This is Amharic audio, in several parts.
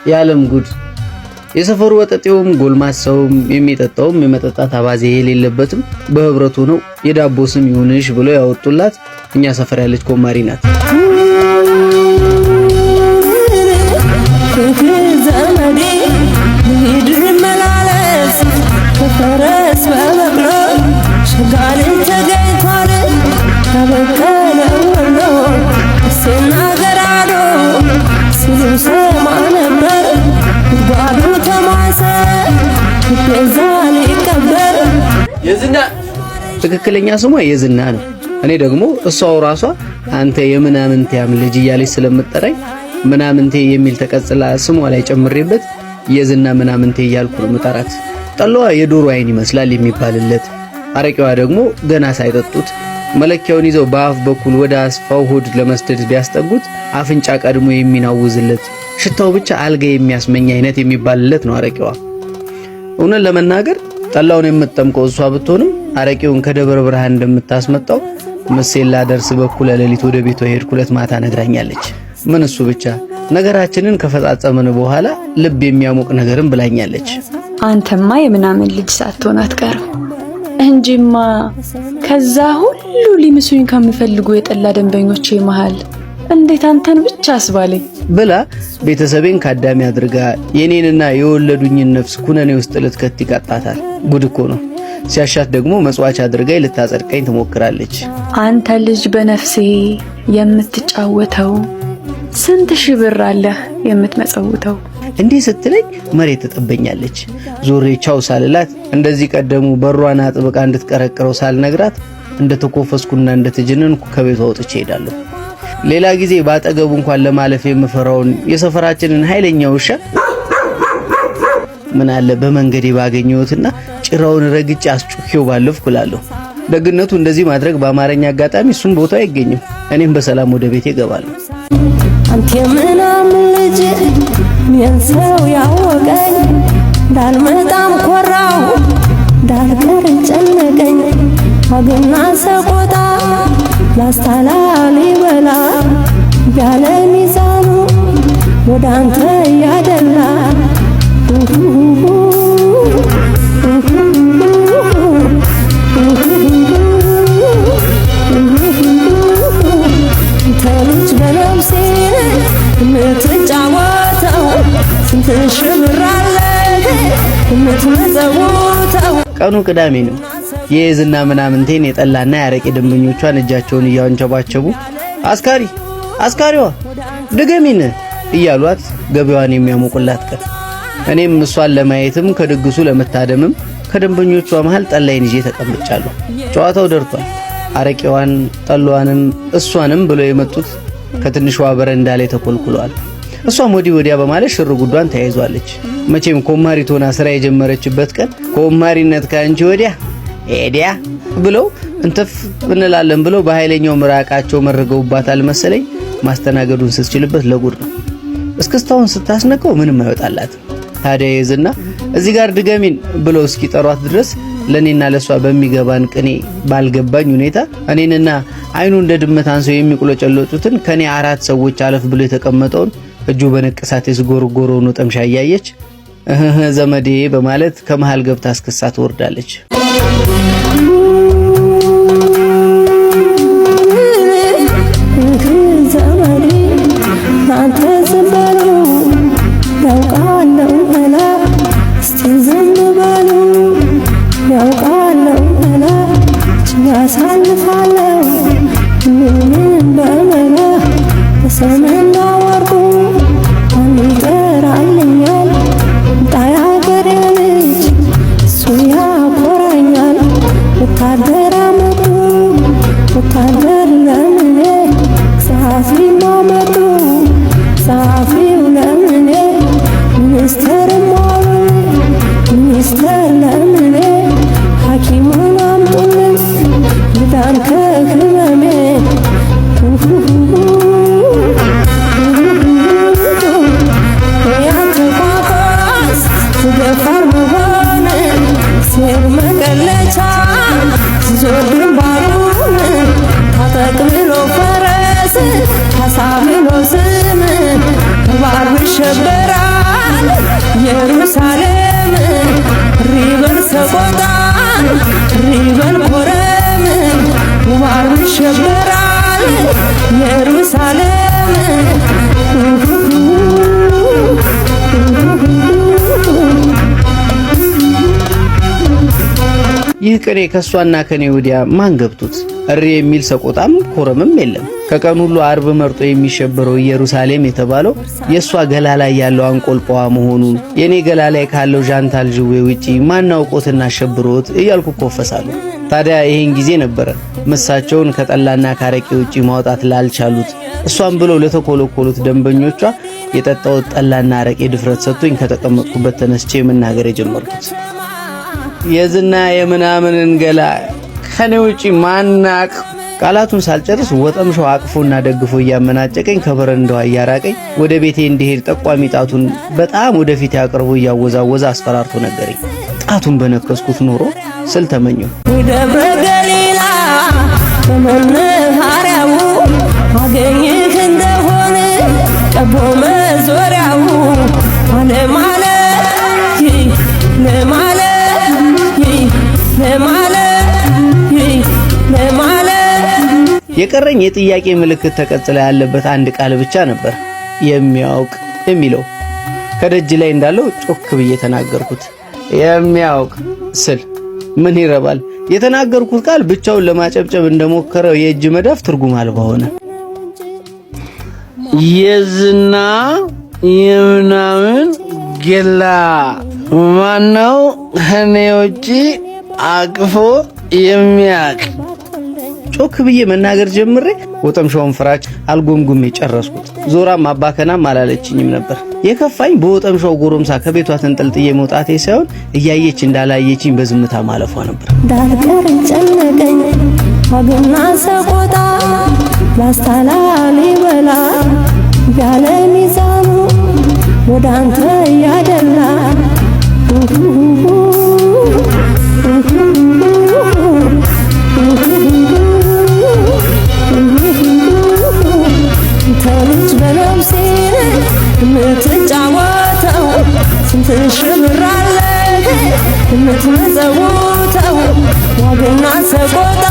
የዓለም ጉድ! የሰፈሩ ወጠጤውም ጎልማሳውም የሚጠጣውም የመጠጣት አባዜ የሌለበትም በህብረቱ ነው የዳቦ ስም ይሁንሽ ብለው ያወጡላት እኛ ሰፈር ያለች ኮማሪ ናት። ዘመዴ ልሂድ መላለስ በፈረስ በበቅሎ ሸጋ ልጅ ተገኝቷል ከበቀለ ወሎ እሴና ገራዶ ሲሉ ሰማ ነበር ጉድጓዱ ተማሰ ቤዛ ሊቀበር። የዝና ትክክለኛ ስሟ የዝና ነው። እኔ ደግሞ እሷው ራሷ አንተ የምናምንቴያም ልጅ እያለች ስለምጠራኝ ምናምንቴ የሚል ተቀጽላ ስሟ ላይ ጨምሬበት የዝና ምናምንቴ እያልኩ ነው ምጠራት። ጠላዋ የዶሮ አይን ይመስላል የሚባልለት፣ አረቂዋ ደግሞ ገና ሳይጠጡት መለኪያውን ይዘው በአፍ በኩል ወደ አስፋው ሆድ ለመስደድ ቢያስጠጉት አፍንጫ ቀድሞ የሚናውዝለት፣ ሽታው ብቻ አልጋ የሚያስመኝ አይነት የሚባልለት ነው አረቂዋ። እውነት ለመናገር ጠላውን የምትጠምቀው እሷ ብትሆንም አረቂውን ከደብረ ብርሃን እንደምታስመጣው ምሴ ላደርስ በኩለ ሌሊት ወደ ቤቷ የሄድኩለት ማታ ነግራኛለች። ምን እሱ ብቻ፣ ነገራችንን ከፈጻጸምን በኋላ ልብ የሚያሞቅ ነገርም ብላኛለች። አንተማ የምናምን ልጅ ሳትሆን አትቀርም እንጂማ ከዛ ሁሉ ሊምሱኝ ከሚፈልጉ የጠላ ደንበኞቼ መሃል እንዴት አንተን ብቻ አስባለኝ። ብላ ቤተሰቤን ካዳሚ አድርጋ የኔንና የወለዱኝን ነፍስ ኩነኔ ውስጥ ልትከት ይቃጣታል። ጉድ እኮ ነው። ሲያሻት ደግሞ መጽዋች አድርጋ ልታጸድቀኝ ትሞክራለች። አንተ ልጅ በነፍሴ የምትጫወተው ስንት ሺህ ብር አለህ የምትመጸውተው? እንዲህ ስትለኝ መሬት ትጠበኛለች። ዞሬ ቻው ሳልላት፣ እንደዚህ ቀደሙ በሯን አጥብቃ እንድትቀረቅረው ሳልነግራት እንደተኮፈስኩና እንደተጀነንኩ ከቤቷ ወጥቼ እሄዳለሁ። ሌላ ጊዜ ባጠገቡ እንኳን ለማለፍ የምፈራውን የሰፈራችንን ኃይለኛ ውሻ ምን አለ በመንገዴ ባገኘሁትና ጭራውን ረግጬ አስጩኬው ባለፍኩ እላለሁ። ደግነቱ እንደዚህ ማድረግ በአማርኛ አጋጣሚ እሱም ቦታ አይገኝም። እኔም በሰላም ወደ ቤቴ እገባለሁ። አንተ የምናምን ልጅ እኔን ሰው ያወቀኝ እንዳልመጣም ኮራው እንዳልቀር ጨነቀኝ ዋግና ሰቆጣ ላስታ ላሊበላ ያለ ሚዛኑ ወደ አንተ ያደላ። አንተ ልጅ በነፍሴ የምትጫወተው ስንት ሺህ ብር አለህ የምትመጸውተው? ቀኑ ቅዳሜ ነው። የዝና ምናምንቴን የጠላና ያረቄ ደንበኞቿን እጃቸውን እያንቸባቸቡ አስካሪ አስካሪዋ ድገሚን እያሏት ገበያዋን የሚያሞቁላት ቀን። እኔም እሷን ለማየትም ከድግሱ ለመታደምም ከደንበኞቿ መሃል ጠላይን ይዤ ተቀምጫለሁ። ጨዋታው ደርቷል። አረቄዋን ጠላዋንም እሷንም ብለው የመጡት ከትንሿ በረንዳ ላይ ተኮልኩለዋል። እሷም ወዲህ ወዲያ በማለት ሽር ጉዷን ተያይዟለች። መቼም ኮማሪት ሆና ስራ የጀመረችበት ቀን ኮማሪነት ከአንቺ ወዲያ ኤዲያ ብለው እንትፍ እንላለን ብለው በኃይለኛው ምራቃቸው መርገውባታል መሰለኝ። ማስተናገዱን ስትችልበት ለጉድ ነው። እስክስታውን ስታስነቀው ምንም አይወጣላትም። ታዲያ የዝና እዚህ ጋር ድገሚን ብለው እስኪጠሯት ድረስ ለኔና ለሷ በሚገባን ቅኔ ባልገባኝ ሁኔታ እኔንና አይኑ እንደ ድመት አንሰው የሚቁለጨለጩትን ከኔ አራት ሰዎች አለፍ ብሎ የተቀመጠውን እጁ በንቅሳት የስጎረጎረውን ጠምሻ እያየች እህ ዘመዴ በማለት ከመሃል ገብታ እስክሳ ትወርዳለች። ዘመዴ እናንተ ዝም በሉ ያውቃለው መላ እስቲ ዝም በሉ ያውቃለው መላ ያሳልፋለው ምንም በመላ በሰምና ወርቁ ማን ይጠራልኛል? ጣያ ሀገሬ ልጅ እሱ ያኮራኛል። ወታደር አመጡ ወታደር ለምኔ ጸሐፊ ማመጡ። ኢየሩሳሌም ሪበል ሰቆጣ ሪበል ኮረም ውባር ይሸበራል ኢየሩሳሌም። ይህ ቅኔ ከሷና ከኔ ወዲያ ማን ገብቶት? እሪ የሚል ሰቆጣም ኮረምም የለም። ከቀን ሁሉ አርብ መርጦ የሚሸበረው ኢየሩሳሌም የተባለው የሷ ገላ ላይ ያለው አንቆልጳዋ መሆኑን የኔ ገላ ላይ ካለው ዣንታል ዥዌ ውጪ ማን አውቆትና አሸብሮት እያልኩ ኮፈሳለሁ። ታዲያ ይሄን ጊዜ ነበረ ምሳቸውን ከጠላና ካረቄ ውጪ ማውጣት ላልቻሉት፣ እሷን ብለው ለተኮለኮሉት ደንበኞቿ የጠጣሁት ጠላና አረቄ ድፍረት ሰጥቶኝ ከተቀመጥኩበት ተነስቼ መናገር የጀመርኩት። የዝና የምናምንን ገላ ከኔ ውጪ ማናቅ። ቃላቱን ሳልጨርስ ወጠምሻው አቅፎና ደግፎ እያመናጨቀኝ ከበረንዳዋ እያራቀኝ ወደ ቤቴ እንዲሄድ ጠቋሚ ጣቱን በጣም ወደፊት ያቀርቦ እያወዛወዘ አስፈራርቶ ነገረኝ። ጣቱን በነከስኩት ኖሮ ስል ተመኘሁ። ደብረ ገሊላ በመናኸሪያው አገኝህ እንደሆነ ቀቦ መዞሪያው አለማለ ለማለ ለማለ ለማለ። የቀረኝ የጥያቄ ምልክት ተቀጽላ ያለበት አንድ ቃል ብቻ ነበር፣ የሚያውቅ የሚለው። ከደጅ ላይ እንዳለው ጮክ ብዬ ተናገርኩት። የሚያውቅ ስል ምን ይረባል? የተናገርኩት ቃል ብቻውን ለማጨብጨብ እንደሞከረው የእጅ መዳፍ ትርጉም አልባ ሆነ። የዝና የምናምን ገላ ማነው ከኔ ውጪ አቅፎ የሚያቅ? ጮክ ብዬ መናገር ጀምሬ ወጠምሻውን ፍራች አልጎምጉሜ ጨረስኩት። ዞራም አባከናም አላለችኝም ነበር። የከፋኝ በወጠምሻው ጎረምሳ ከቤቷ ተንጠልጥዬ መውጣቴ ሳይሆን እያየች እንዳላየችኝ በዝምታ ማለፏ ነበር። እንዳልቀር ጨነቀኝ ዋግና ሰቆጣ ላስታ ላሊበላ ያለ ሚዛኑ ወደ አንተ ያደላ። ተልጅ በነፍሴ የምትጫወተው ስንት ሺህ ብር አለህ የምትመጸውተው? ዋግና ሰቆጣ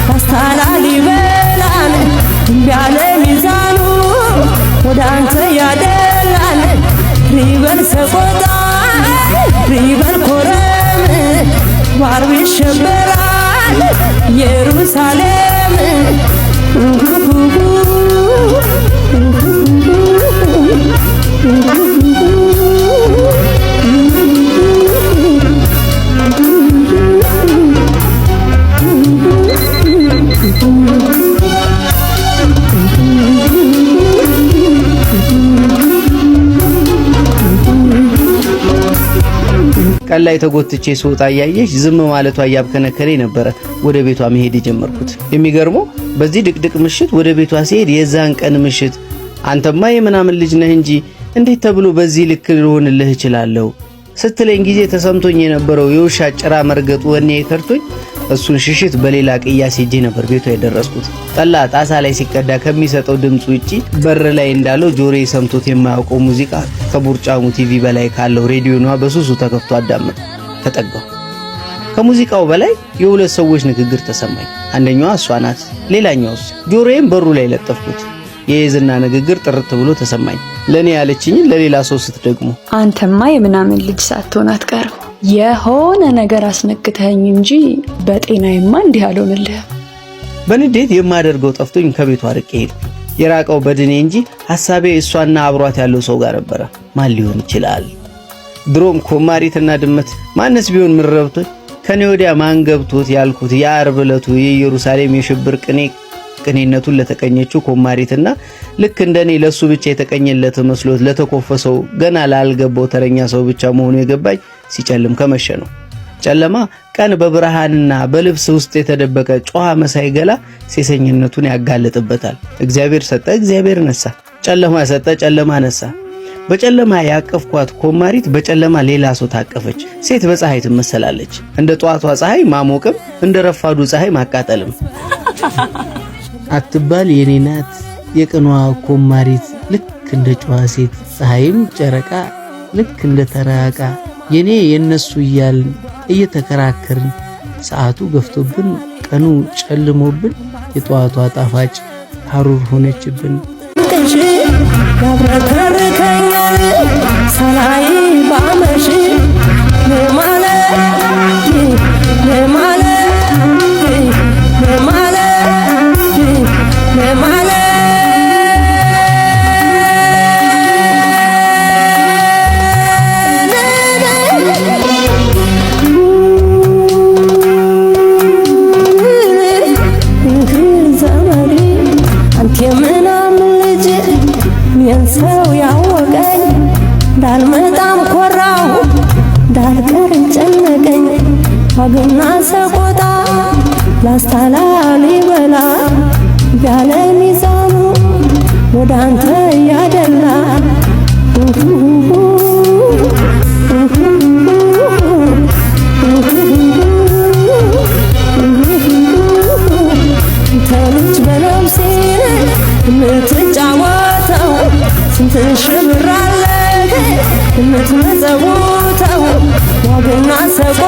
ላስታ ላሊበላን እምቢ አለ ሚዛኑ ወደ አንተ ያደላል። ሪበል ሰቆጣ ሪበል ኮረም ባርብ ይሸበራል ኢየሩሳሌም። ቀን ላይ ተጎትቼ ስወጣ እያየች ዝም ማለቷ እያብከነከኔ ነበረ ወደ ቤቷ መሄድ የጀመርኩት። የሚገርመው በዚህ ድቅድቅ ምሽት ወደ ቤቷ ሲሄድ የዛን ቀን ምሽት አንተማ የምናምን ልጅ ነህ እንጂ እንዴት ተብሎ በዚህ ልክ ልሆንልህ እችላለሁ ስትለኝ ጊዜ ተሰምቶኝ የነበረው የውሻ ጭራ መርገጡ ወኔ ከርቶኝ እሱን ሽሽት በሌላ ቅያስ ሄጄ ነበር ቤቷ የደረስኩት። ጠላ ጣሳ ላይ ሲቀዳ ከሚሰጠው ድምፅ ውጪ በር ላይ እንዳለው ጆሮዬ ሰምቶት የማያውቀው ሙዚቃ ከቡርጫሙ ቲቪ በላይ ካለው ሬዲዮኗ በሱሱ ተከፍቶ አዳመጥ ተጠጋሁ። ከሙዚቃው በላይ የሁለት ሰዎች ንግግር ተሰማኝ። አንደኛዋ እሷ ናት፣ ሌላኛውስ? ጆሮዬም በሩ ላይ ለጠፍኩት። የየዝና ንግግር ጥርት ብሎ ተሰማኝ። ለኔ ያለችኝን ለሌላ ሰው ስትደግሞ አንተማ የምናምን ልጅ ሳትሆን አትቀርም። የሆነ ነገር አስነክተኸኝ እንጂ በጤናዬማ እንዲህ አልሆንልህም። በንዴት የማደርገው ጠፍቶኝ ከቤቷ ርቄ ሄድኩ። የራቀው በድኔ እንጂ ሐሳቤ እሷና አብሯት ያለው ሰው ጋር ነበረ። ማን ሊሆን ይችላል? ድሮም ኮማሪትና ድመት ማንስ ቢሆን ምን ረብቶኝ ከኔ ወዲያ ማን ገብቶት ያልኩት የዓርብ ዕለቱ የኢየሩሳሌም የሽብር ቅኔ ቅኔነቱን ለተቀኘችው ኮማሪትና ልክ እንደኔ ለሱ ብቻ የተቀኘለት መስሎት ለተኮፈሰው ገና ላልገባው ተረኛ ሰው ብቻ መሆኑ የገባኝ ሲጨልም ከመሸ ነው። ጨለማ ቀን በብርሃንና በልብስ ውስጥ የተደበቀ ጨዋ መሳይ ገላ ሴሰኝነቱን ያጋልጥበታል። እግዚአብሔር ሰጠ፣ እግዚአብሔር ነሳ። ጨለማ ሰጠ፣ ጨለማ ነሳ። በጨለማ ያቀፍኳት ኮማሪት በጨለማ ሌላ ሰው ታቀፈች። ሴት በፀሐይ ትመሰላለች። እንደ ጠዋቷ ፀሐይ ማሞቅም እንደ ረፋዱ ፀሐይ ማቃጠልም አትባል የኔ ናት የቅኗ ኮማሪት ልክ እንደ ጨዋ ሴት ፀሐይም ጨረቃ ልክ እንደ ተራ ዕቃ የኔ የነሱ እያልን እየተከራከርን ሰዓቱ ገፍቶብን ቀኑ ጨልሞብን የጠዋቷ ጣፋጭ ሐሩር ሆነችብን። ቅሽ ያብረከርከኛል ሰላይ ባመሽ ለማለት ለማለት ለማለት ለማለት። ዘመዴ አንተ የምናምን ልጅ እኔን ሰው ያወቀኝ እንዳልመጣም ኮራሁ እንዳልቀር ጨነቀኝ። ዋግና ሰቆጣ ላስታ ላሊበላ ያለ ሚዛኑ ወደ አንተ ያደላ። ተልጅ በነፍሴ የምትጫወተው ስንት ሺህ ብር አለህ የምትመጸውተው ዋግና ሰቆ